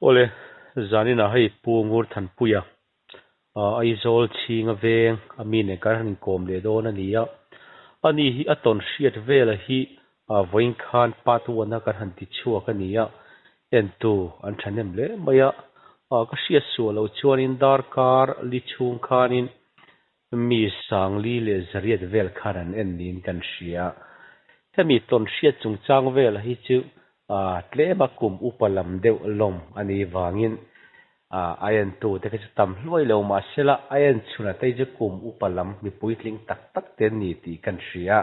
Awle, zaninah hei Pu Ngurthanpuia Aizawl chhinga veng a mi nen kan han inkawm leh dawn a ni a. Ani hi a tawn hriat vela hi vawiin khan part one a kan han ti chhuak a ni a, entu an thahnem hle mai a. Ka hriat suah loh chuanin darkar li chhung khanin Mi sangli leh zariat vel khan an en niin kan hria. Hemi tawn hriat chungchang vela hi chu tlema kum upa lam deuh lawm a nih vangin a entute kha chu tam hluai lo mahsela a en chhunah te hi chu kum upa lam mi puitling tak tak te an ni tih kan hria.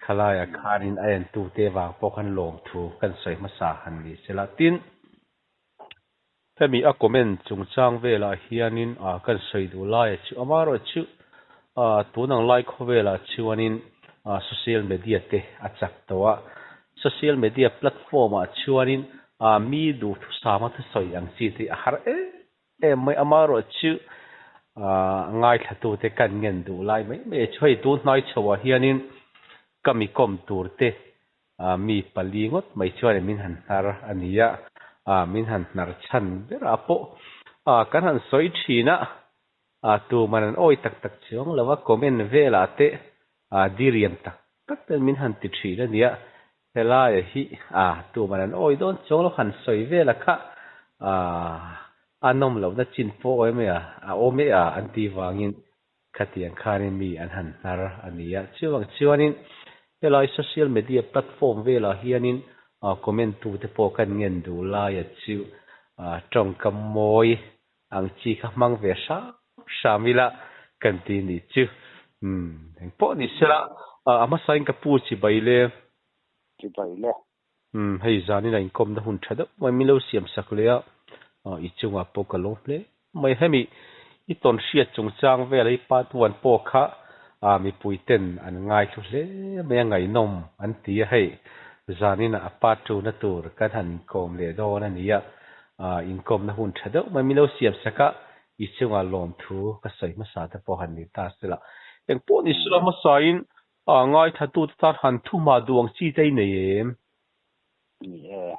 Khalaiah khanin a entute vang pawh khan lawmthu kan sawi hmasa han ni sela. Tin. Hemi a comment chungchang velah hianin kan sawi duh laia chu amaherawhchu tun ang lai khawvelah chuanin social media te a chak tawh a, social media platform ah chuanin mi duhthusama thusawi ang chi te a har em em mai, amaherawhchu ngaithlatute kan ngen duh lai mai mai a chu hei tun hnai chhoah hianin ka mi kawm tur te Mi pali ngawt mai chuan min han hnar a ni a, min han hnar chhan berah pawh kan han sawi thin a, tuman an awi tak tak chuang lo a, comment velah te diriam tak tak ten min han ti thin a ni a, helaia hi tuman an awi dawn chuang lo han sawi vela kha a nawm lohna chin pawh awm e a, a awm e a an tih vangin Khatiang khanin mi an han hnar a ni a. Chuvang chuanin helai social media platform velah hianin comment tute pawh kan ngen duh laia chu tawngkam mawi ang chi kha hmang ve hram hram ila kan ti nih chu. Umm engpawh ni sela a hmasain ka pu chibai le. Chibai le. Umm hei zanin a inkawmna hun tha deuh mai min lo siam sak leh a, i chungah pawh ka lawm hle mai. Hemi i tawn hriat chungchang vel hi part one pawh kha mipui ten an ngaithlu hle mai a, ngaihnawm an ti a, hei zanin a part two na tur kan han inkawm leh dawn a ni a, inkawmna hun tha deuh mai min lo siam sak a, i chungah lawmthu ka sawi hmasa te pawh han ni ta sela. Engpawh ni sela hmasain A ngaithlatute tan han thu hma duh ang chi te i nei em? Ni e,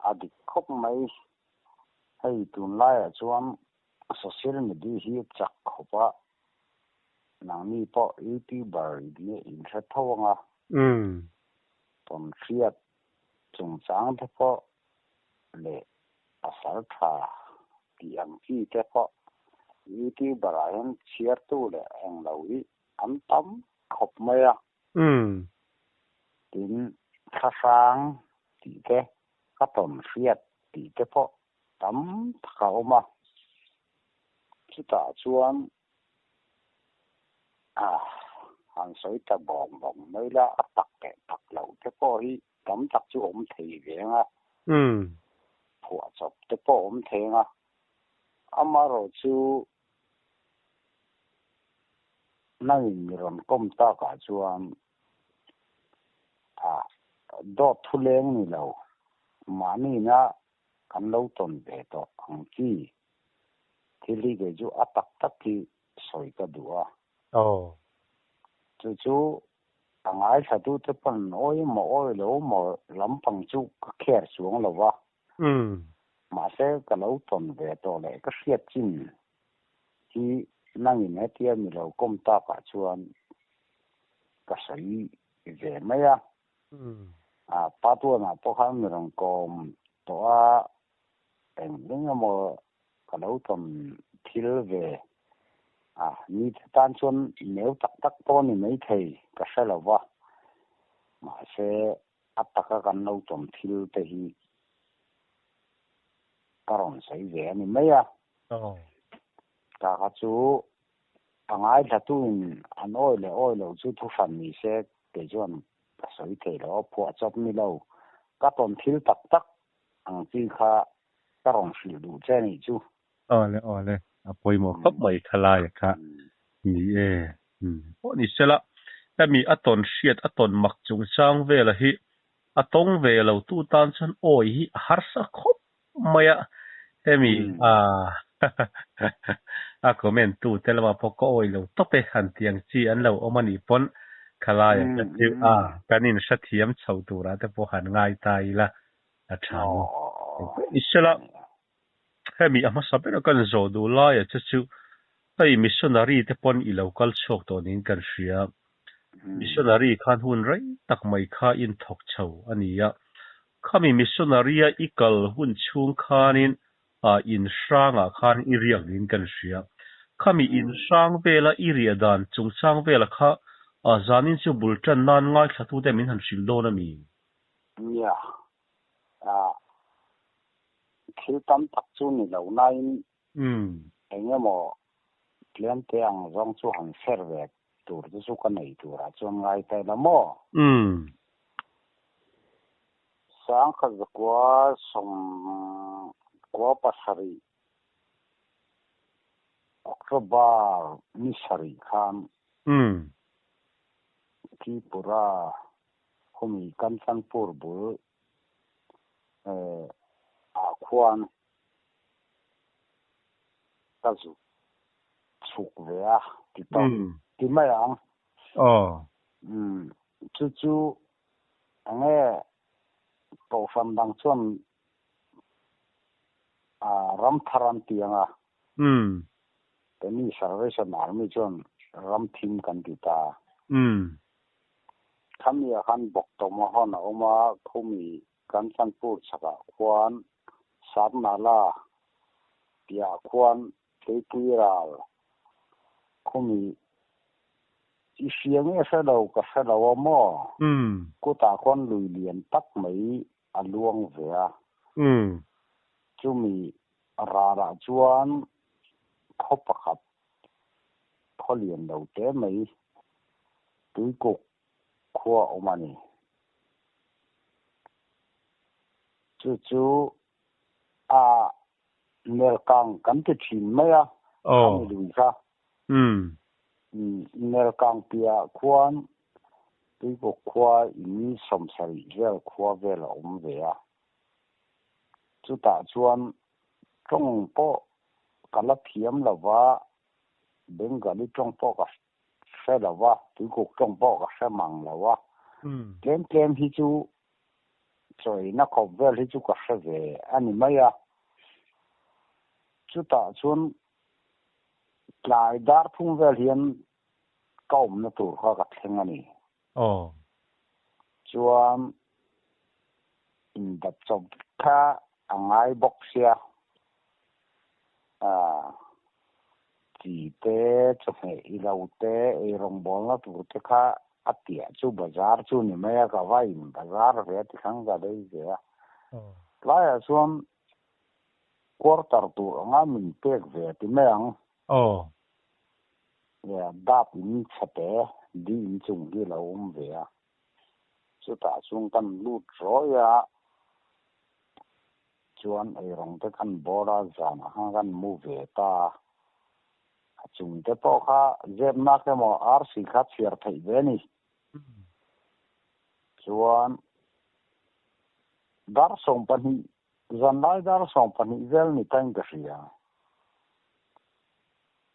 a dik khawp mai. Hei tunlaiah chuan social media hi chak khawp a, nangni pawh youtuber in in hre tho ang a, tawnhriat chungchang te pawh leh pasal tha tih ang chi te pawh youtuber ah hian chhiartu leh englo hi an tam khawp mai a. Tin, thlahrang tih te, ka tawn hriat tih te pawh tam tak a awm a. Chutah chuan a han sawi ta bawng bawng mai la, a tak leh tak loh te pawh hi tam tak chu awm thei ve ang a. Phuahchawp te pawh awm thei ang a. Amaherawhchu Nangin mi rawn kawm takah chuan a dawt thu leng ni lo, mahniina kan lo tawn ve tawh ang chi thil hi kei chu a tak tak hi sawi ka duh a. Chu chu a ngaithlatute pawn awi emaw awi lo emaw lampang chu ka kher chuang lo va. Mahse ka lo tawn ve tawh leh ka hriat chin hi nangin hetia mi lo kawm takah chuan ka sawi ve mai a. Part one ah pawh khan mi rawn kawm tawh a, eng eng emaw ka lo tawn thil ve a, mite tan chuan neu tak tak pawh a ni maithei ka hre lo va, mahse a taka kan lo tawn thil te hi ka rawn sawi ve a ni mai a. Ka kha chu a ngaithlatuin an awi leh awi loh chu thu hran ni se kei chuan ka sawi thei lo a, phuah chawp ni lo. Ka tawn thil tak tak ang chi kha ka rawn hrilh duh che nih chu. Awle awle, a pawimawh khawp mai khalai kha ni e. Pawh ni sela, hemi a tawn hriat a tawn mak chungchang vela hi a tawng ve lo tu tan chuan awi hi a harsa khawp mai a, hemi a comment tu te lamah pawh ka awi lo tawp e han ti ang chi an lo awm a nih pawn khalaia ka chu a kan in hrethiam chho turah te pawh han ngai ta ila a tha ni. Engpawh ni sela. Hemi a hmasa bera kan zawh duh laia che chu hei missionary te pawn i lo kal chhuak tawh niin kan hria. Missionary khan hun rei tak mai kha in thawk chho a ni a. Khami missionary a i kal hun chhung khanin ah in hrangah khan i riak niin kan hria. Khami in hrang vela i riah dan chungchang vela kha zanin chu bul tan nan ngaithlatute min han hrilh dawn a mi? Nia, thil tam tak chu ni lo nain eng emaw tlem te ang zawng chu han share ve tur te chu ka nei turah chuan ngai ta ila maw? Sangkhat zakua 97 October ni sarih khan Tripura khawmi Kanchanpur bul ah khuan ka zuk chhuk ve a ti tawh ti mai ang. Chu chu enge Kohhran dang chuan ram thar an ti ang a. Keini Salvation Army chuan ram thim kan ti ta. Khami ah khan Bawktawma hawn a awm a, Khumi Kanchanpur chhakah khuan Sarnala piahah khuan Keipui ral Khumi i hria nge hre lo ka hre lo a maw? Kutah khuan lui lian tak mai a luang ve a. Chumi ralah chuan khaw pakhat khaw lian lo te mai Tuikuk khua a awm a ni. Chu chu a Nelkang kan ti thin mai a, khami lui kha. Nelkang piahah khuan Tuikuk khua in 70 vel khua vel a awm ve a. Chutah chuan tawng pawh ka la thiam lo va, Bengali tawng pawh ka hre lo va, Tuikuk tawng pawh ka hre mang lo a. Tlem tlem hi chu chawina khawp vel hi chu ka hre ve a ni mai a. Chutah chuan tlai dar thum vel hian ka awmna tur kha ka thleng a ni. Chuan indap chawp kha a ngai bawk sia. Chi te, chawhmeh ilo te, eirawngbawlna tur te kha a piah chu bazar chu ni mai a, ka va in bazar ve a tikhan ka lei ve a. Tlaiah chuan quarter tur anga min pek ve ti mai ang. Dap in chhete di in chung hi a lo awm ve a. Chutah chuan kan lut rawi a, chuan eirawng te kan bawr a, zanah khan kan mu ve ta a. A chung te pawh kha zepnak emaw arsi kha chhiar theih ve a ni. Chuan dar 12, zanlai dar 12 vel ni tain ka hria.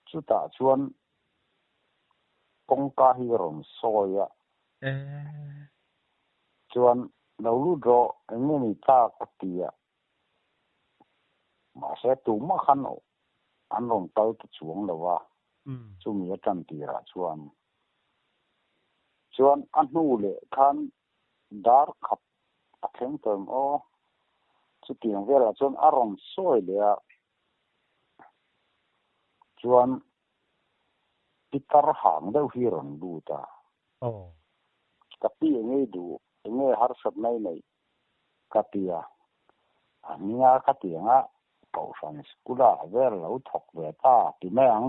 Chutah chuan kawngka hi rawn sawi a. Chuan lo lut rawh eng nge ni ta ka ti a. Mahse tumah khan an rawn kal ta chuang lo a, chumi a tan tirah chuan. Chuan a hnu leh khan dar khat a thleng tawh em aw. Chutiang velah chuan a rawn sawi leh a. Chuan pitar hang deuh hi rawn lut a. Ka pi eng ei duh, eng nge harsatna i neih? Ka ti a. A hminga ka ti ang a, Kohhran school-ah vel lo thawk ve ta ti mai ang.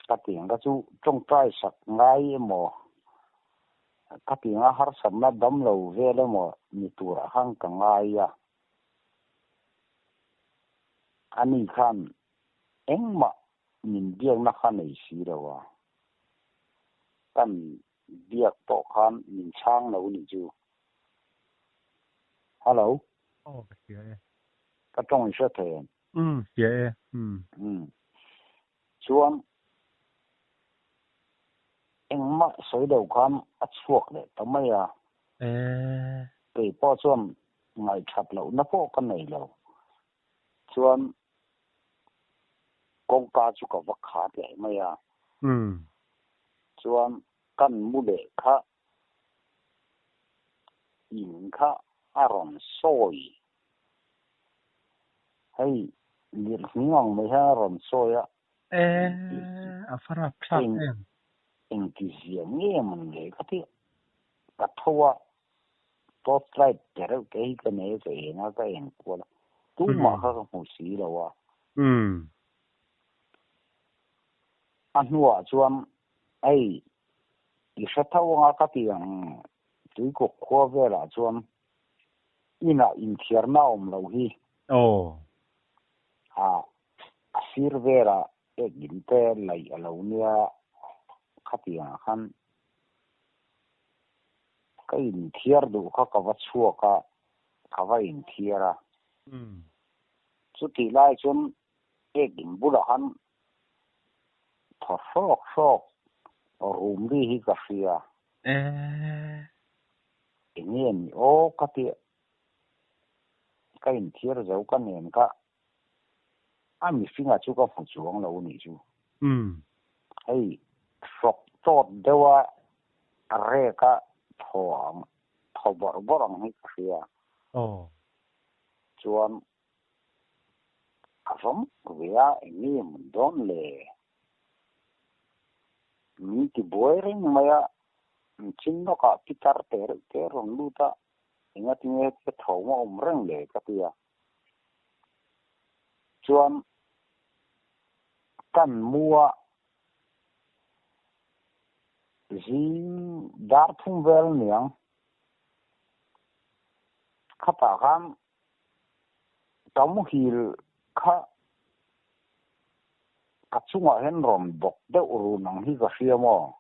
Ka ti ang ka chu tawngtai sak ngai emaw, ka ti ang a harsatna dam lo vel emaw ni turah khan ka ngai a. Ani khan engmah min biakna kha nei si lo a, kan biak pawh khan min chhang lo nih chu. Hello. Aw ka hria e. Ka tawng i hre thei em? Umm hria e. Umm. Umm. Chuan engmah sawi lo khan a chhuak leh ta mai a. Ee. Kei pawh chuan ngaihthat lohna pawh ka nei lo. Chuan kawngka chu ka va khat leh mai a. Chuan kan mu leh kha in kha a rawn sawi. Hei lirhnung ang mai hian a rawn sawi a. E a va rapthlak em. Engti zia nge mawn le ka ti ka tho a torchlight te reuh te hi ka nei a ka eng a ka eng kual a tumah kha ka hmu si lo a. A hnuah chuan hei i hre tho anga ka ti ang tuikawk khua velah chuan inah inthiarna a awm loh hi. A sir velah ek in te laih a lo nia khatiangah khan ka inthiar duh kha ka va chhuak a, ka va inthiar a. Chutih lai chuan ek in bulah khan thaw hrawk hrawk rum ri hi ka hria. Enge ni aw ka ti ka inthiar zo ka nen kha a mihringa chu ka hmu chuang lo nih chu. Hei hrawk tawt deuha rek a thaw ang thaw bawrh bawrh ang hi ka hria. Chuan a rawm ve a eng nge mun dawn le? Min ti buai reng mai a, chin lawkah pitar te reuh te rawn lut a, engatinge ka thawm a awm reng le ka ti a. Chuan kan mu a zing dar thum vel niang khatah khan ka muhil kha ka chungah hian rawn bawk deuh run ang hi ka hria maw?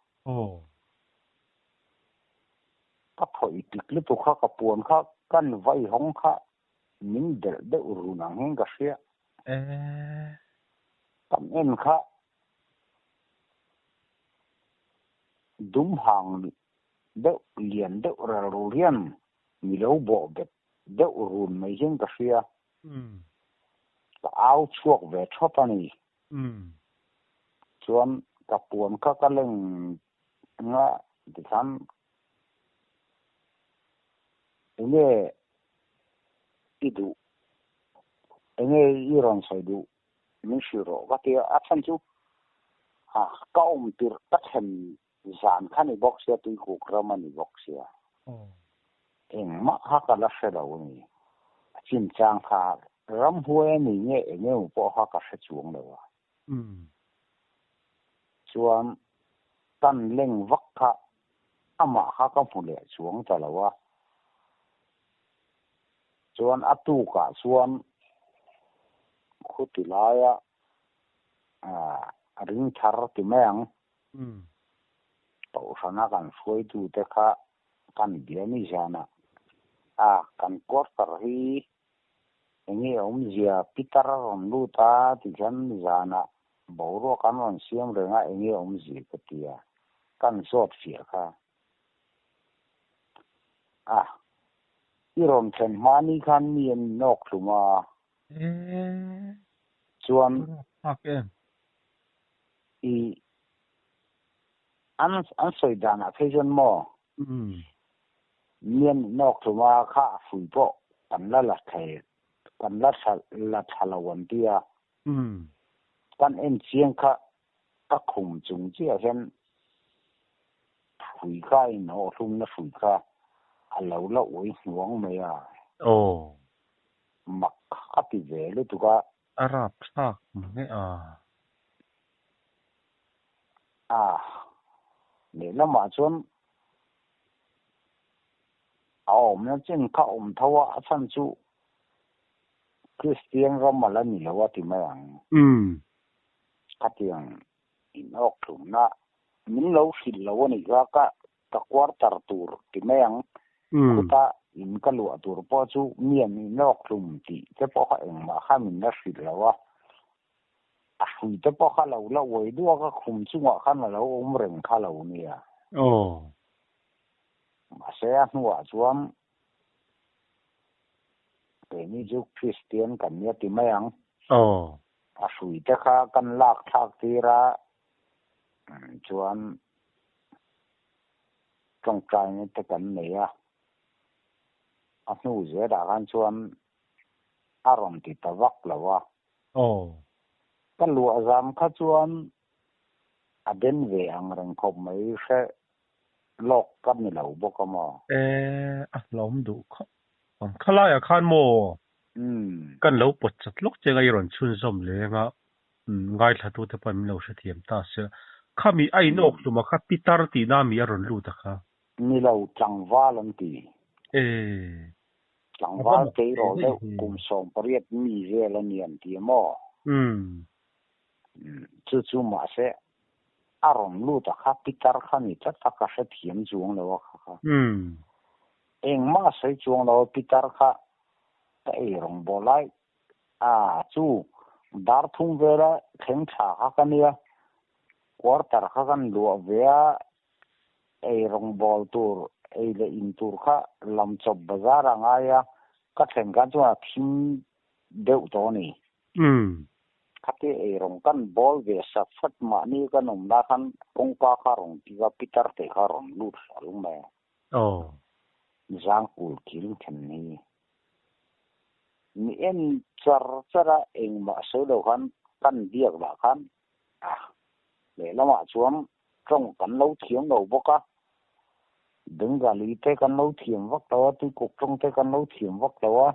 Ka phawih tik lutuk kha ka puan kha kan vai hawng kha min delh deuh run ang hian ka hria. Kan en kha dum hang deuh lian deuh ral rul hian mi lo bawh bet deuh run mai hian ka hria. Ka au chhuak ve thawt a ni. Chuan ka puan kha ka leng nga tikhan enge i duh enge i rawn sawi duh min hrilh rawh ka ti a, a chhan chu ka awm tirh ka thlen zan kha ni bawk sia tuikuk ram a ni bawk sia engmah kha ka la hre lo a ni a chinchang kha ramhuai a ni nge eng emaw pawh kha ka hre chuang lo a chuan tan leng vak kha amah kha ka hmu leh chuang ta lo a chuan a tukah chuan khuti laia a ring thar ti mai ang Kohhrana kan hruaitute kha kan bia ni zanah a kan quarter hi enge awmzia pitar a rawn lut a tikhian zanah boruak an rawn siam reng a enge awmzia ka ti a kan zawt fiah kha a i rawn thlen hma ni khan mi an inawk hlum a chuan i an an sawi danah phei chuan maw mian nawk hlum a kha a fui pawh kan la la thei kan la thla la thla lo an ti a kan en chiang kha ka khum chung chiah hian hrui kha a inawh hlumna hrui kha a lo la uai hnuang mai a mak a ti ve lutuk a. A rapthlak nge a? A, lehlamah chuan a awmna chen kha awm tho a, a chhan chu Kristian ram a la ni lo a ti mai ang. Khatiang inawk tlumna min lo hrilh lo a nih kha ka ka quarter tur ti mai ang. Khuta in ka luah tur pawh chu mi an inawk tlum tih te pawh kha engmah kha min la hrilh lo a. A hrui te pawh kha lo la uai duak a, khum chungah khan a lo awm reng kha lo nia. Mahse a hnuah chuan keini chu Kristian kan nia ti mai ang. Aw. A hrui te kha kan lak thlak tir a, chuan tawngtaina te kan nei a. A hnu zelah khan chuan a rawn ti ta vak lo a. Aw. Ka luah zam kha chuan a den ve ang reng khawp mai hre lawk ka ni lo bawk a maw? E, a hlawm duh khawp ang. Khalaiah khan maw? Umm. Kan lo pawt chat lawk che anga i rawn chhunzawm leng a, ngaithlatute pawhin min lo hrethiam ta se. Khami a inawk hlum a kha Pitar tihna mi a rawn lut a kha? Ni lo, tlangval an ti. E. Tlangval tleirawl deuh kum 18 mi vel a ni an ti a maw? Umm. Chu chu mahse a rawn lut a kha pitar kha ni tlat a ka hrethiam chuang lo a kha kha. Engmah a sawi chuang lo a pitar kha ka ei rawng bawl lai a chu dar thum vela thleng thla kha ka nia quarter kha kan luah ve a ei rawng bawl tur ei leh in tur kha lam chawp bazar a ngai a ka thlen khan chuan a thim deuh tawh a ni. Khati ei rawng kan bawl ve sat sat mahni kan awm lai khan kawngka kha rawn kik a, Peter te kha rawn lut hlauh mai a. Aw. Zangkul kil then hi. Mi en char char a engmah sawi lo khan kan biak lah khan a lehlamah chuan tawng kan lo thiam lo bawk a, Bengali te kan lo thiam vak lo a, Tuikuk tawng te kan lo thiam vak lo a,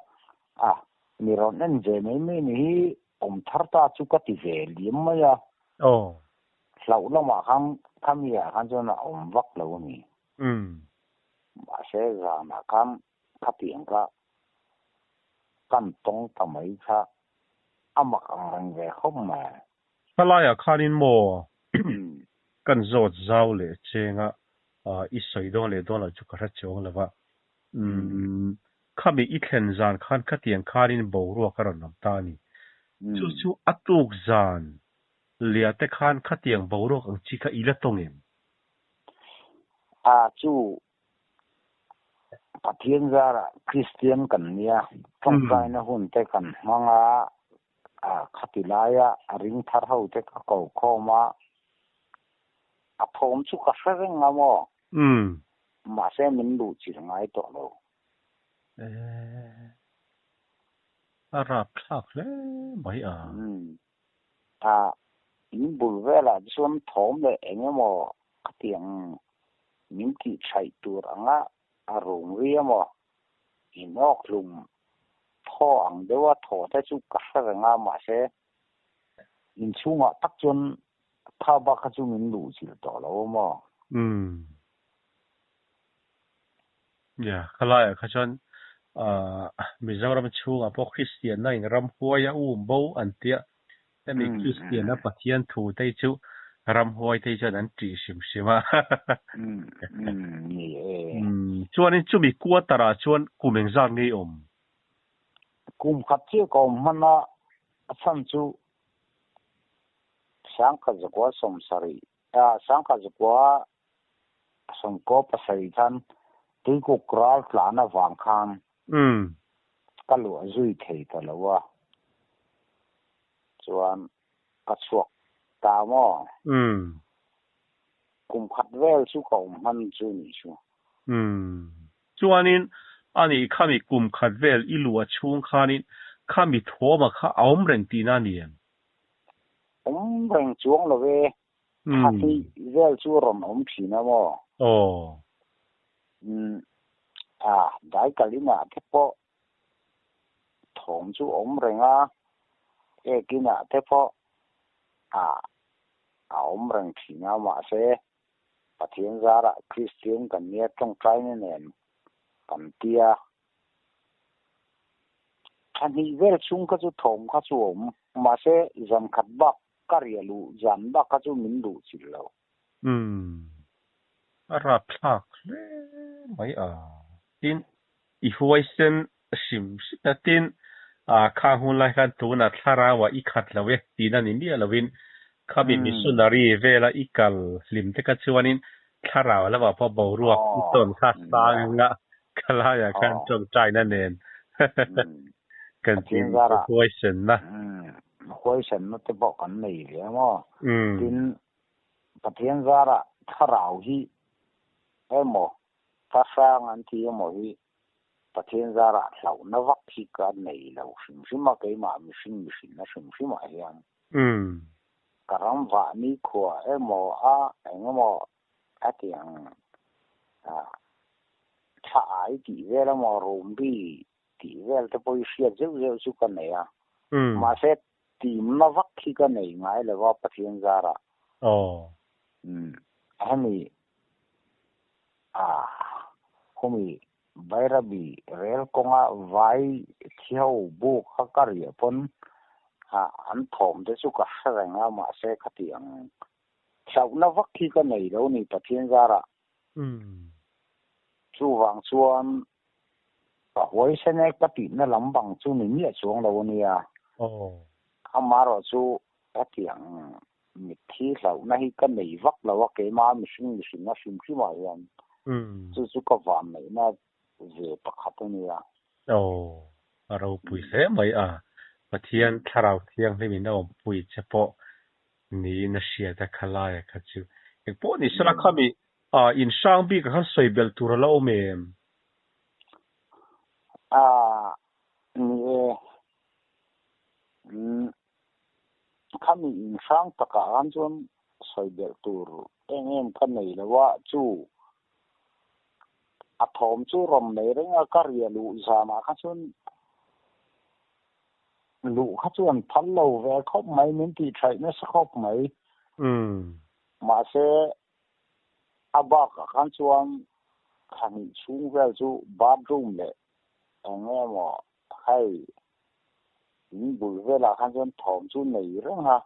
a Mi rawn en ve mai mai ni hi awm thar ta chu ka ti ve liam mai a. Aw. Hlauh lamah khan khami ah khan chuan a awm vak lo a ni. Mahse zanah khan khatiang kha kan tawng ta mai kha a mak ang reng ve khawp mai. Thalaiah khanin maw kan zawt zau leh chenga i sawi dawn leh dawn loh chu ka hre chuang lo va. Umm, khami i thlen zan khan khatiang khanin boruak a rawn awm ta a ni. Chu chu a tuk zan lia te khan khatiang boruak ang chi kha i la tawng em? A chu Pathian zarah Kristian kan nia, tawngtaina hun te kan hmang a, a khati laia a ring thar ho te ka ko khawm a, a thawm chu ka hre reng a maw? Mahse min luh chilh ngai tawh lo. Eh, a rapthlak hle mai a. Umm, a in bul velah chuan thawm leh eng emaw khatiang min tih thaih tur anga a rum ri emaw inawk hlum thaw ang deuha thaw te chu ka hre reng a, mahse inchhungah tak chuan Tha bak kha chu min luh chilh tawh lo a maw? Umm. Ya, khalaiah kha chuan ah Mizoram chhungah pawh Kristianna in ramhuai a um bo an tia. Hemi Kristianna Pathian thu te hi chu ramhuai te hi chuan an ṭih hrim hrim a. Umm, umm, ni e. Umm, chuanin chumi quarter ah chuan kum engzat nge i awm? Kum khat chiah ka awm hman a, a chhan chu 1970, 1997 khan Tuikuk ral tlan avang khan ka luah zui thei ta lo a, chuan ka chhuak ta maw? Kum khat vel chu ka awm hman chu nih chu. Chuanin ani khami kum khat vel i luah chhung khanin khami thawma kha a awm reng tihna a ni em? Awm reng chuang lo e, thahnih vel chu a rawn awm thin a maw? Aw. Umm, a Daikalina te pawh thawm chu awm reng a, Ekina te pawh a a awm reng thin a, mahse Pathian zarah Kristian kan nia tawngtaina nen kan tia. Thahnih vel chhung kha chu thawm kha chu awm, mahse zan khat bak ka riah luh zan bak kha chu min luh chilh lo. Umm, a rapthlak hle mai a. Tin, i huaisen hrim hrim a, tin, khang hun lai khan tunah thlarauah i khat lo e tihna ni miah lovin khami missionary vela i kal hlim te kha chuanin thlarau lamah pawh boruak i tawn kha sang a khalaiah khan tawngtaina nen kan ti huaisenna. Huaisanna te pawh kan nei ve a maw? Tin, Pathian zarah thlarau hi emaw, thlahrang an ti emaw hi Pathian zarah hlauhna vak hi ka nei lo hrim hrim a, keimah mihring mihrinna hrim hrimah hian. Ka ram vah nikhua emaw a eng emaw hetiang thla ai tih vel emaw rumri tih vel te pawh hi hriat zeuh zeuh chu ka nei a. Mahse timna vak hi ka nei ngai lo a Pathian zarah. Hemi khumi Bairabi rel kawnga vai thiho buk kha ka riah pawn an thawm te chu ka hre reng a mahse khatiang hlauhna vak hi ka nei lo ni Pathian zarah. Chuvang chuan ka huaisen e ka tihna lam bang chu ni miah chuang lo a nia. Amaherawh chu hetiang mitthi hlauhna hi ka nei vak lo a keimah mihring mihrinna hrim hrimah hian chu chu ka vanneihna ve pakhat a nia. Aw, a ropui hle mai a, Pathian thlarau thianghlimin a awmpui che pawh niin a hriat a khalaia kha chu. Engpawh ni sela khami inhrang bik ah khan sawi belh tur a la awm em? A, ni e. Umm, khami inhrang takah khan chuan sawi belh tur eng em ka nei lo a, chu a thawm chu rawn nei reng a, ka ria luh zanah kha chuan Luh kha chu an phal lo ve khawp mai, min tih thaih nasa khawp mai. Mahse, a bakah khan chuan thla hnih chhung vel chu bathroom leh eng nge maw hei in bul velah khan chuan thawm chu nei reng a.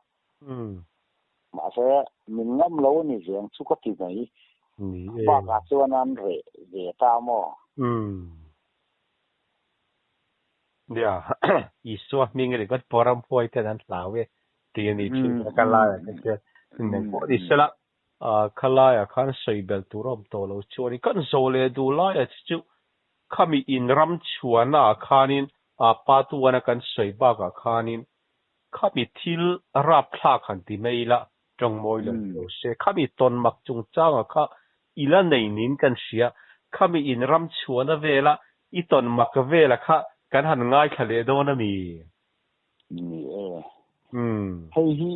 Mahse, min ngam lo a ni veng chu ka ti mai. A bakah chuan an reh ve ta maw? Nia, Isua hming ringawt pawh ramhuai ten an hlau e tih a ni thin a, ka laiah kha chuan eng pawh ni sela, kha laiah khan sawi belh tur a awm tawh lo chuan kan zo leh duh laiah che chu khami in ram chhuahna ah khanin pa tuana kan sawi bakah khanin khami thil rapthlak han ti mai ila tawng mawi lo ni lo se, khami tawn mak chungchangah kha i la nei niin kan hria, khami in ram chhuahna vela i tawn mak vela kha kan han ngaithla leh dawn a mi? Ni e. Hei hi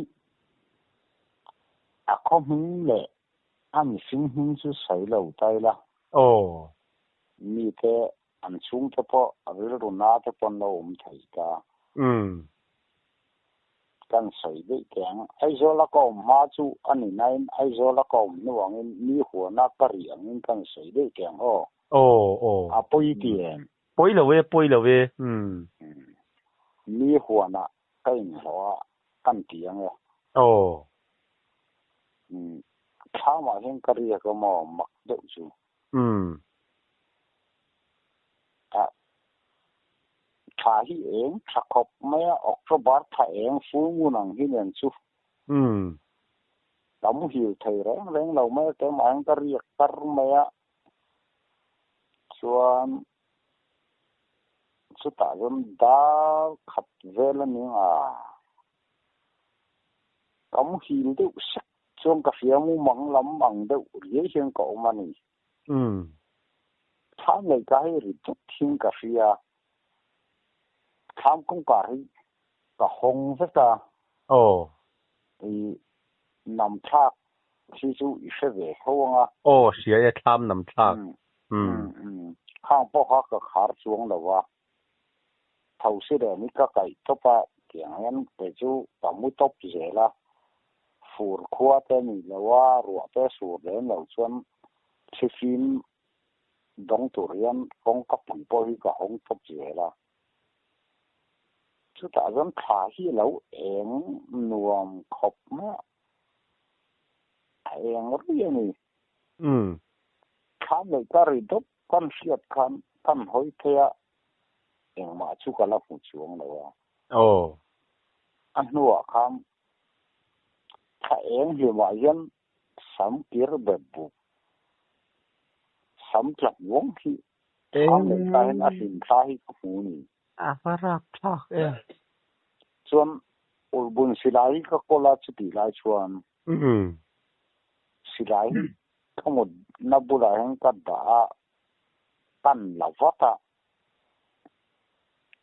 a khaw hming leh a mihring hming chu sawi lo ta ila. Aw. Mite an chhungte pawh rilru na te pawh an lo awm thei ta. Kan sawi daih teh ang. Aizawl a ka awm hma chu a ni nain Aizawl a ka awm hnu angin mi huana ka rih angin kan sawi daih teh ang aw. Aw aw. A pawi ti em? Pawi lo e, pawi lo e. Umm. Mi huana ka inhlawh a kan ti ang e. Aw. Umm. Thlamah hian ka riak a maw mak deuh chu. Umm. A Thla hi eng tha khawp mai a, October thla eng full moon ang hi nen chu. Umm. Ka muhil thei reng reng lo mai a, keimah hian ka riak tar mai a, chuan chutah chuan dar khat vel a ning a, ka muhil deuh sek chuan ka hria mumang lam ang deuh riai hian ka awm a ni. Umm. Thlam lei ka hei ri tut thin ka hria. Thlam kawngkar hi ka hawng vek a. Aw. I nam thlak hi chu i hre ve tho ang a. Aw, hria e thlam nam thlak. Umm. Umm. Khang pawh kha ka khar chuang lo a. Tho si reng hi ka kaih tawp a, tiang hian kei chu ka mu tawp zel a. Fur khua te ni lo a, ruah te sur lem lo chuan thlifim dawng tur hian kawngka pui pawh hi ka hawng tawp zel a. Chutah chuan thla hi a lo eng nuam khawp mai a, a eng rui a ni. Thla neih ka ri dawp kan hriat khan kan hawi phei a, engmah chu ka la hmu chuang lo a. Aw. A hnuah khan thla eng hlimah hian sam kir bet buk, sam tlak vawng hi thlam leh thla hian a hlim thla hi ka hmu ni. A va rap thlak em. Chuan. Ulhbun silai hi ka kawl a chutih lai chuan silai hi ka mutna bulah hian ka dah a, pan la vat a,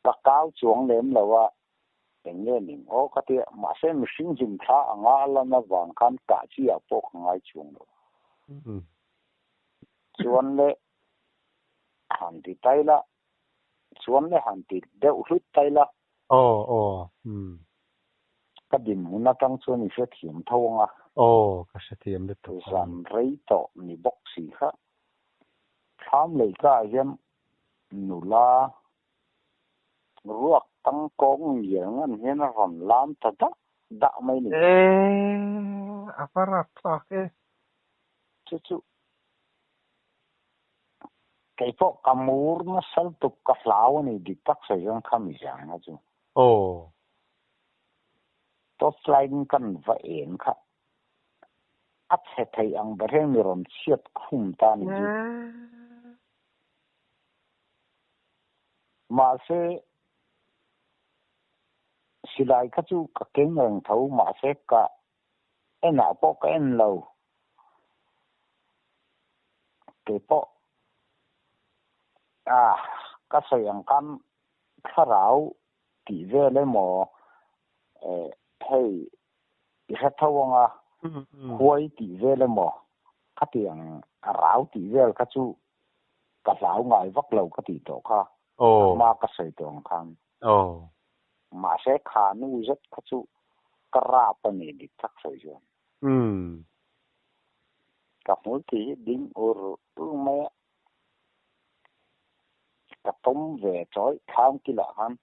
ka kau chuang lem lo a, eng nge ning aw ka ti a, mahse mihring hlim thla anga a lan avang khan kah chi ah pawh ka ngai chuang lo. Chuan le han ti tai la, chuan le han ti deuh hlut tai la. Aw aw umm. Ka dinhmun atang chuan i hrethiam tho ang a. Aw ka hrethiam lutuk ang. Zan rei tawh ni bawk si kha. Thlam leika ah hian nula ruak tangkawng ngial ngan hian a rawn lam ta dah dah mai ni. Eee a va rapthlak e. Chu chu Kei pawh ka mur nasa lutuk ka hlau a ni dik tak sawi chuan kha mi zang kha chu. Aw. Torchlight in kan va en kha a chhe thei ang ber hian mi rawn chhiat khum ta ni chu. Mahse silai kha chu ka keng reng tho mahse ka Enah pawh ka en lo. Kei pawh ah ka sawi ang khan thlarau tih vel emaw eh hei i hre tho ang a, huai tih vel emaw khatiang rau tih vel kha chu ka hlau ngai vak lo ka tih tawh kha a hma ka sawi tawh ang khan. Mahse kha nu zet kha chu ka rap a ni dik tak sawi chuan. Ka hmul tih hi ding ur ur mai a, ka tawm ve chawih thlam kilah khan.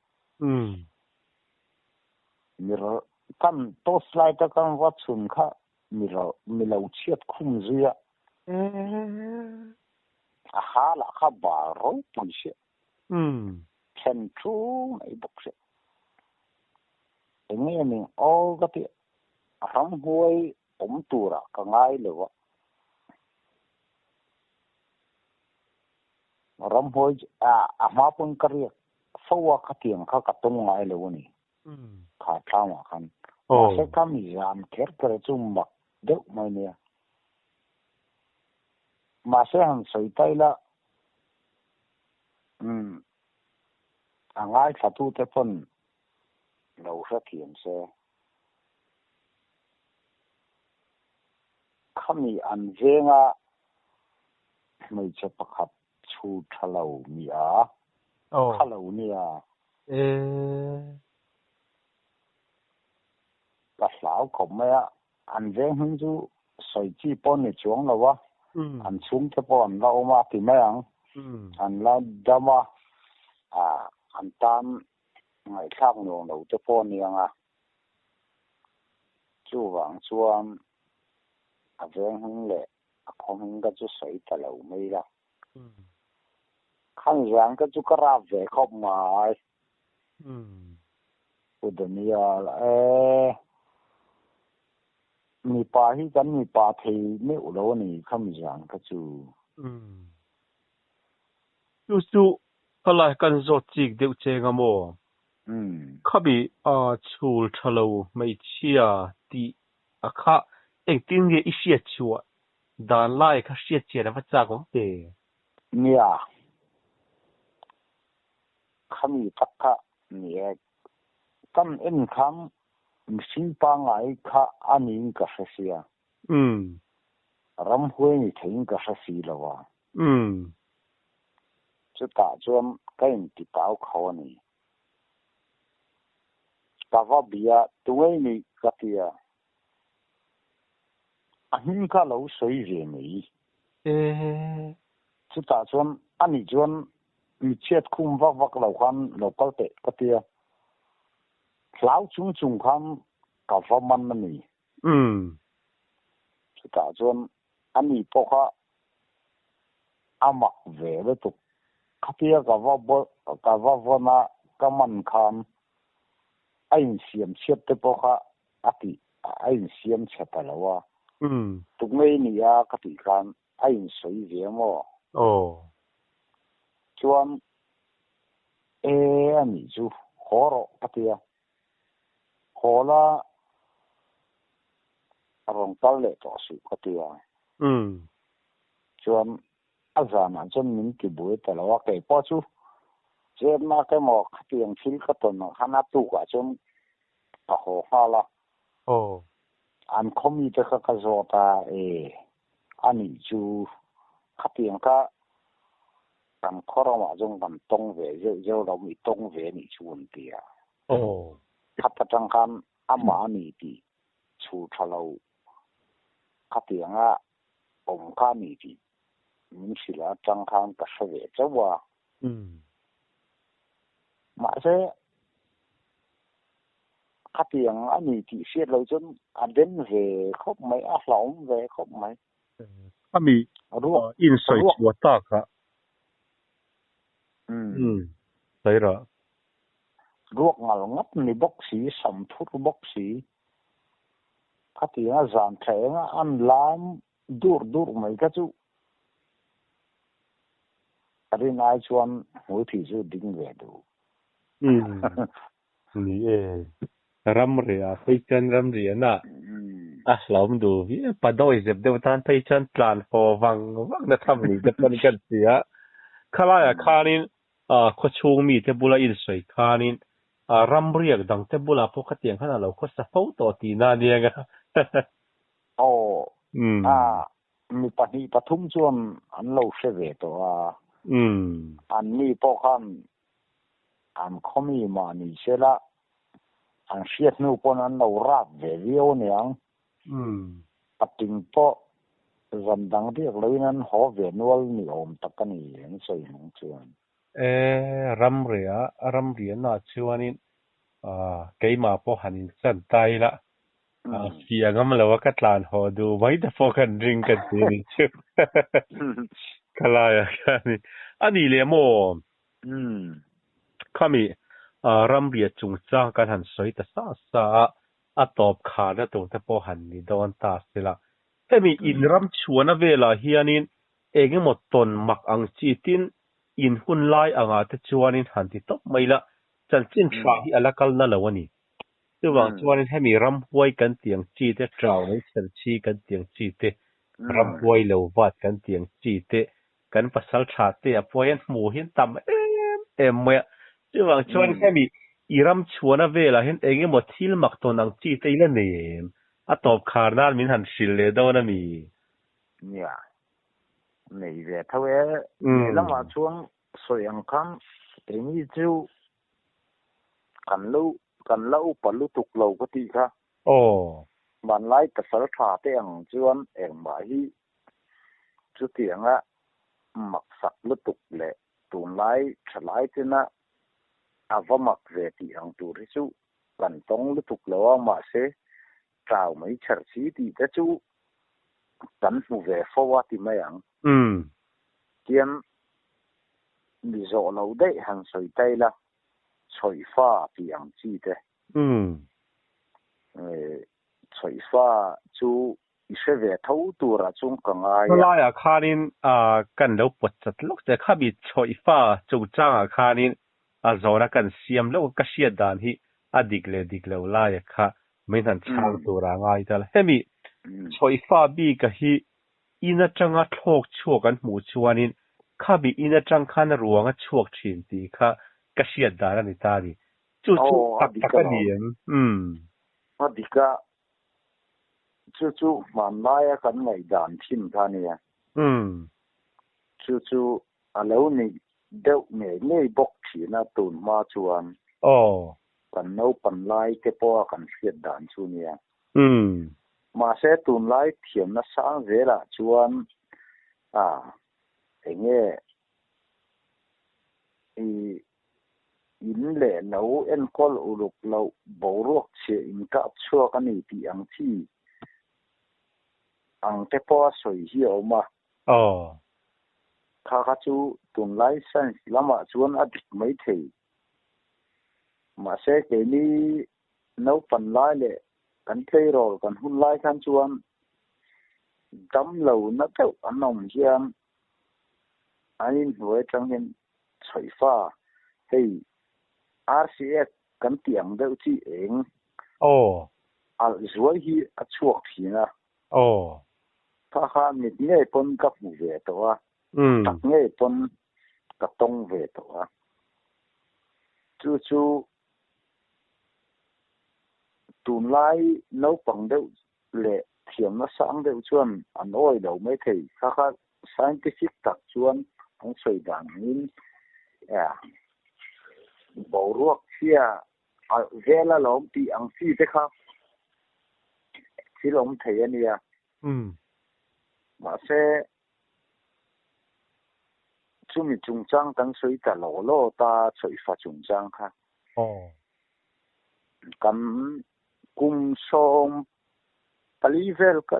Mi kan torch light a kan va chhun kha mi mi lo chhiat khum zui a. A ha lah kha bal ropui sia. Then thu mai bawk sia. Eng nge ning aw ka tih ramhuai awm turah ka ngai lo a. Ramhuai a hma pawn ka riak fo a khatiang kha ka tawng ngai lo a ni. Kha tlangah khan. Mahse ka mi zam kher kher chu mak deuh mai nia. Mahse han sawi ta ila umm a ngaithlatute pawn lo hrethiam se. Khami an venga hmeichhe pakhat chhu tha lo mi a, kha lo nia. Ka hlau khawp mai a, an veng hming chu sawi chi pawh ni chuang lo a, an chhungte pawh an la awm a ti mai ang, an la dam a, an tan ngaihthlak nuam lo te pawh a ni ang a. Chuvang chuan a veng hming leh a khaw hming ka chu sawi ta lo mai la. Khan zan ka chu ka rap ve khawp mai. Pu Daniel e mipa hi kan mipa thei meuh lo a ni khami zan kha chu. Chu chu khalai kan zawt chik deuh cheng a maw? Khami a chhul tha lo hmeichhia tih a kha engtin nge i hriat chhuah dan lai kha hriat chian a va chak awm ve? Nia, khami tak kha ni e. Kan en khan mihring pangngai kha a niin ka hre sia. Ramhuai ni theiin ka hre si lo a. Chutah chuan ka intipau kho a ni. Ka va bia tungei ni ka ti a. A hming kha lo sawi ve mai. Chutah chuan ani chuan mi chhiat khum vak vak lo khan lo kal teh ka ti a. Hlau chung chung khan ka va man a ni. Chutah chuan ani pawh kha a mak ve lutuk. Khatia ka va ka va vawn a, ka man khan a insiam chhiat te pawh kha a tih a insiam chhe ta lo a. Tukmei ni a ka tih khan a insawi ve maw? Chuan e a nih chu haw rawh ka ti a. Hawla rawn kal leh tawh suh ka ti a. Chuan a zanah chuan min ti buai ta lo a, kei pawh chu chetnak emaw khatiang thil ka tawn ang khan a tukah chuan ka haw nghal a. An khaw mite kha ka zawt a, e anih chu khatiang kha kan khaw ramah chuan kan tawng ve zeuh zeuh lo, i tawng ve anih chu an ti a. Khat atang khan amah a ni tih chhu tha lo khatianga awm kha a ni tih min hrilh atang khan ka hre ve chauh a. Mahse, khatiang a ni tih hriat lo chuan a den ve khawp mai, a hlauhawm ve khawp mai. Khami in sawi chhuah takah sawi rawh. Ruak ngal ngat ni bawk si, sam thur bawk si. Khatianga zan tha enga an lam dur dur mai kha chu a rin ai chuan hmulthi chu ding ve duh. Ni e, ramriah phei chuan ramriahna a hlauhawm duh viau. Padawi zep deuh tan phei chuan tlan haw vang vang na tham ni te pawn kan ti a. Khalaiah khanin Khawchhung mite bula insawi khanin ramriak dangte bulah pawh khatiang khan a lo khawsa fo tawh tihna a nia nga. Aw, mi pahnih pathum chuan an lo hre ve tawh a, anni pawh khan an khaw mi mah ni sela an hriat hnu pawn an lo rap ve viau aniang. Pating pawh zan dang riak loin an haw ve nual ni awm tak a ni an sawi hmang chuan. E, ramria, ramriahna chuanin keimah pawh han inchan ta ila, fiah ngam lo a ka tlan haw duh mai te pawh kan ring ka ti a ni chu. Ka laiah khanin a ni leh maw? Khami ramriah chungchang kan han sawi ta sa sa a, a tawp kharna tur te pawh han ni dawn ta se la. Hemi in ram chhuahna velah hianin eng emaw tawn mak ang chi tin in hun lai angah te chuanin han ti tawp mai la, chanchin tha hi a la kal na lo a ni. Chuvang chuanin hemi ramhuai kan tih ang chi te, trau mai chher chi kan tih ang chi te, ramhuai lo vat kan tih ang chi te, kan pasal tha te ah pawh hian hmuh hi an tam em em mai a. Chuvang chuan hemi i ram chhuahna velah hian eng emaw thil mak tawn ang chi te i la nei em? A tawp khar nan min han hrilh leh dawn a mi? Nia, nei ve tho e. Lehlamah chuan sawi ang khan keini chu kan lo kan la upa lutuk lo ka tih kha. Aw. Hmanlai pasal tha te ang chuan engmah hi Chutianga maksak lutuk leh tunlai thalai tena a va mak ve tih ang tur hi chu kan tawng lutuk lo a, mahse chau mai chher si tih te chu kan hmu ve fo a ti mai ang. Tian mi zawh lo daih han sawi ta ila, chhawihfa tih ang chi te. Chhawihfa chu I hre ve tho turah chuan ka ngai a. Khawlaiah khanin kan lo pawt chat lawk che. Khami chhawihfa chungchangah khanin a zawhna kan siam lawk a, ka hriat dan hi a dik leh dik lo laia kha min han chhang turah a ngai ta la. Hemi chhawihfa bika hi in atanga thlawk chhuak an hmuh chuanin khami in atang khan ruang a chhuak thin tih kha ka hriat dan a ni ta a ni. Chu chu tak tak a ni em? A dik a, Chu chu hmanlaia kan ngaihdan thin kha a nia. Chu chu a lo ni deuh ngei ngei bawk thin a tun hma chuan. Kan naupan lai te pawha kan hriat dan chu a nia. Mahse tunlai thiamna sang zelah chuan a eng nge i In leh lo enkawl uluk loh boruak chhia inkap chhuak a ni tih ang chi ang te pawh a sawi hi a awm a. Kha kha chu tunlai science lamah chuan a dik mai thei. Mahse keini naupan lai leh kan tleirawl kan hun lai khan chuan damlo na deuh an awm hian an inhnuai atang hian Chhawihfa, hei RCF kan tih ang deuh chi eng Aw. Alh zuai hi a chhuak thin a. Aw. Kha kha mit ngei pawn ka hmu ve tawh a, tak ngei pawn ka tawng ve tawh a. Chu chu tunlai naupang deuh leh thiamna sang deuh chuan an awi lo mai thei. Kha kha scientific tak chuan an sawi dan angin boruak chhia alh vel alawm tih ang chi te kha thil awm thei a nia. Mahse, chumi chungchang kan sawi ta law law ta sawifa chungchang kha. Kan kum 14 vel ka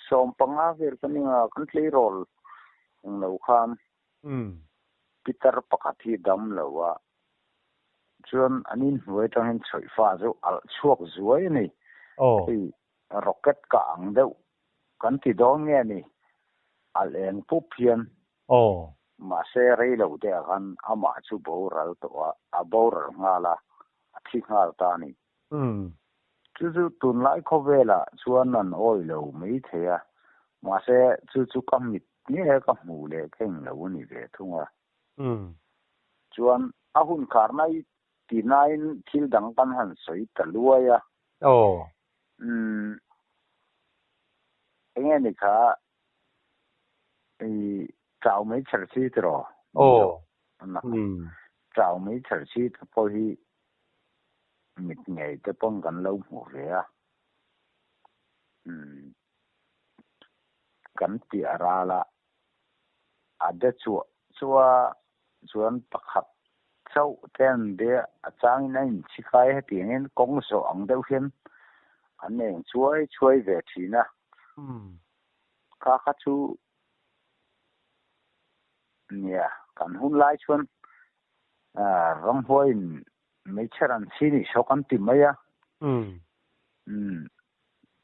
15 vel ka nia kan tleirawl ang lo khan pitar pakhat hi dam lo a chuan an inhnuai atangin chhawihfa chu alh chhuak zuai a ni. Hei rocket ka ang deuh kan ti dawn nge ni alh eng pup hian mahse rei lo te ah khan amah chu boral tawh a a boral nghal a a thi nghal ta a ni. Chu chu tunlai khawvelah chuan an awi lo mai thei a, mahse chu chu ka mit nge ka hmuh leh ka englo a ni ve thung a. Chuan a hun kharna i tinain thil dang kan han sawi ta luai a. Enge ni kha i chau mai chher chi tiraw? Chau mai chher chi te pawh hi mit ngei te pawn kan lo hmuh ve a. Kan piah ral a, a de chuah chuah chuan pakhat chauh te an be a changin a inchhikai hetiangin kawng zawh ang deuh hian an eng chuai chuai ve thin a. Kha kha chu nia kan hun lai chuan ramhuaiin hmeichhe ran chhi nih saw kan ti mai a.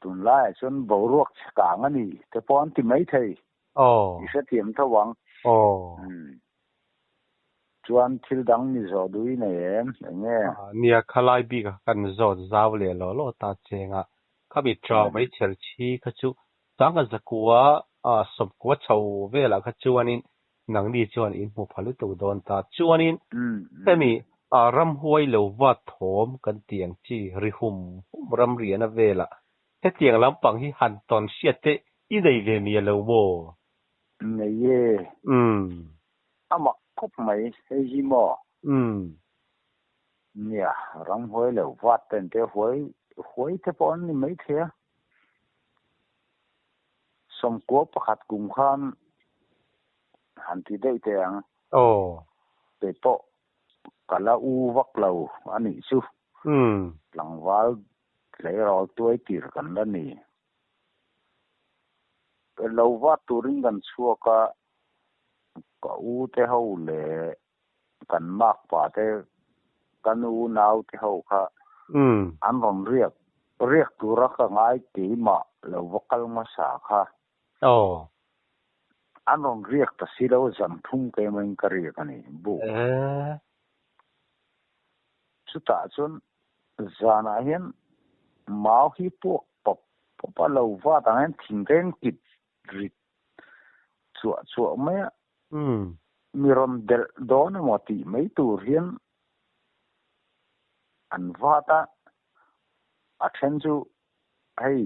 Tunlaiah chuan boruak chhe kang a ni te pawh an ti mai thei. I hrethiam tho ang. Chuan thil dang mi zawh duh i nei em? Eng nge? Nia, khalai bik a kan zawt zau leh lawh lawh ta cheng a. Khami tau mai chher chhi kha chu sangha zakua sawmkua chho velah kha chuanin Nangni chuan in hmu pha lutuk dawn ta. Chuanin hemi ramhuai lo vat thawm kan tih ang chi ri hum hum ramriahna velah hetiang lampang hi han tawn hriat te i nei ve mi alo maw? Nei e. A mak khawp mai hei hi maw? Nia, ramhuai lo vat ten te huai huai te pawh an ni maithei a. 91 kum khan han ti daih teh ang. Kei pawh ka la u vak lo a nih chu. Tlangval tleirawl tuai tir kan la ni. Lo vat turin kan chhuak a, ka u te ho leh kan makpa te, ka nu nau te ho kha an rawn riak riak tura ka ngai keimah lo va kal hmasa kha. An rawn riak ta si lo, zan thum keimahin ka riak a ni buk. Chutah chuan zanah hian mau hi puak pawp pawp a, lo vat ang hian thingreng kit rit chuah chuah mai a, mi rawn delh dawn emaw tih mai tur hian an vat a, a then chu hei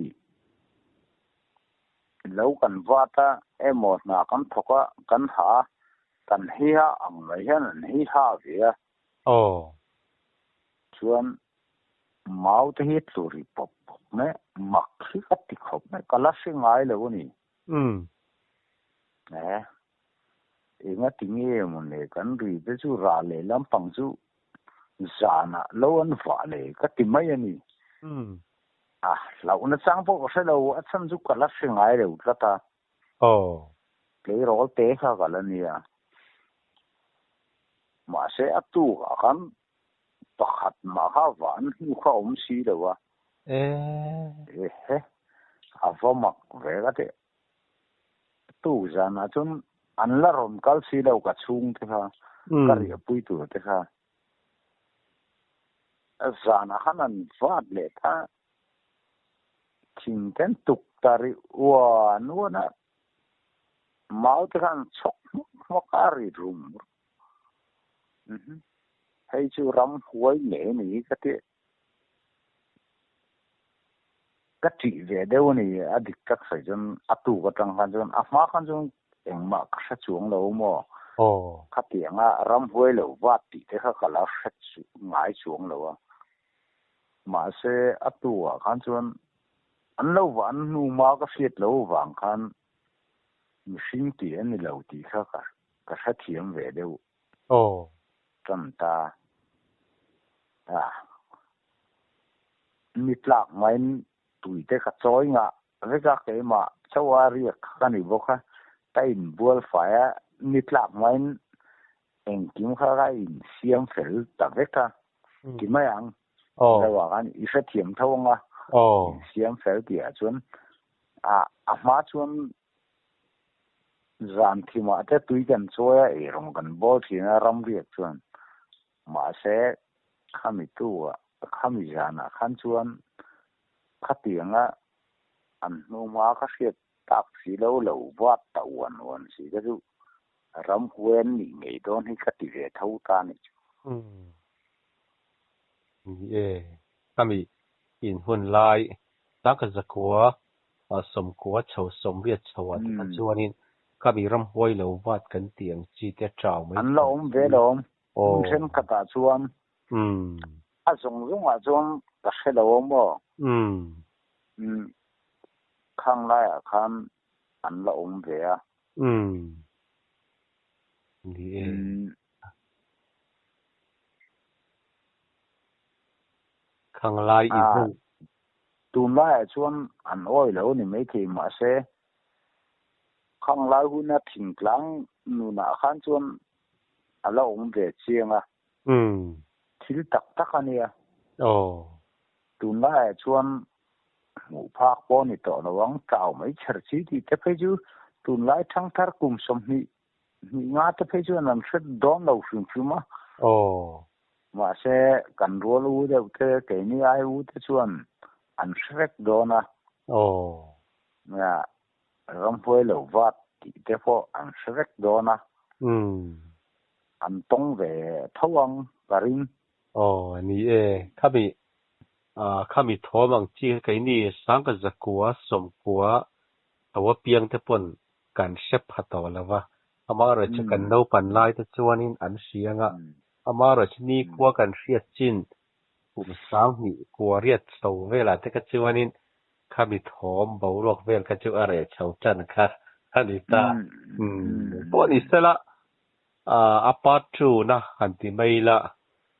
lo kan vat a emaw hna kan thawk a, kan ha a, kan hi ha ang mai hian an hi ha ve a. Chuan Mau te hi tlu ri pawp pawp mai, mak hi ka ti khawp mai, ka la hre ngai lo a ni. Eh, enga ti nge maw le kan ri te chu rah leh lampang chu zanah lo an vah le ka ti mai a ni. A hlauhna chang pawh ka hre lo, a chhan chu ka la hre ngai lo tlat a. Tleirawl te kha ka la nia. Mahse a tukah khan pakhat mah kha van hnu kha awm si lo a. Ehe, a va mak ve ka teh. Tuk zanah chuan an la rawn kal si lo ka chhungte kha, ka riahpui tur te kha. Zanah khan an vat leh ta thing ten tuk ta ri uan uan a, mau te khan chhawk hmawk hmawk a ri rum rum. Hei chu ram huai ngei a ni ka ti. Ka ṭih ve deuh a ni, a dik tak sawi chuan a tuk aṭang khan chuan a hma khan chuan engmah ka hre chuang lo maw? Khatianga ramhuai lo vat tih te kha ka la hre ngai chuang lo a. Mahse a tukah khan chuan an lo vah an hnu hma ka hriat loh avang khan mihring tih a ni lo tih kha ka hrethiam ve deuh. Ṭan ta a. Ni tlak maiin tuite ka chawi ngah vek a, keimah chauh a riak kha ka ni bawk a, ka inbual fai a, ni tlak maiin engkim kha ka insiam fel ta vek a, ti mai ang. Lo ah khan i hrethiam tho ang a, insiam fel tih ah chuan a hma chuan zan thimah te tui kan chawi a, eirawng kan bawl thin a ramriak chuan. Mahse, khami tu ah, khami zanah khan chuan khatianga an hnuhma ka hriat tak si lo lo vat ta uan uan si ka chu ramhuai an nih ngei dawn hi ka ti ve tho ta a ni chu. Umm. Ni e, khami in hun lai tak zakua sawmkua chho sawmriat chho ah te kha chuanin khami ramhuai lo vat kan tih ang chi te chau mai An la awm ve lo awm. Hmun thenkhatah chuan a zawng zawngah chuan ka hre lo awm aw. Khang laiah khan an la awm ve a. Ni e. Khang lai i hmun. Tunlaiah chuan an awi lo ni maithei mahse khang lai huna thingtlang nunah khan chuan a la awm ve chiang a. Thil tak tak a nia. Tunlaiah chuan hmuh phak pawh a ni tawh lo ang, tlau mai chher chi tih te phei chu tunlai thangthar kum 20 hnih nga te phei chuan an hre dawn lo hrim hrim a. Mahse kan rual u deuh te keini ai u te chuan an hre vek dawn a. Ramhuai lo vat tih te pawh an hre vek dawn a. An tawng ve tho ang ka ring. Aw ni e, khami khami thawm ang chi kha keini sangka zakua sawmkua tho apiang te pawn kan hre pha tawh lo va, amaherawhchu chu kan naupan lai te chuanin an hria anga, amaherawhchu chu nikhua kan hriat chin kum 2000 kua riat chho velah te kha chuanin khami thawm boruak vel kha chu a reh chho tan kha a ni ta. Pawh ni sela a part two na han ti mai ila,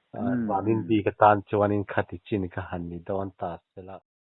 Zanin bik atan chuanin khati chin kha han ni dawn ta sela.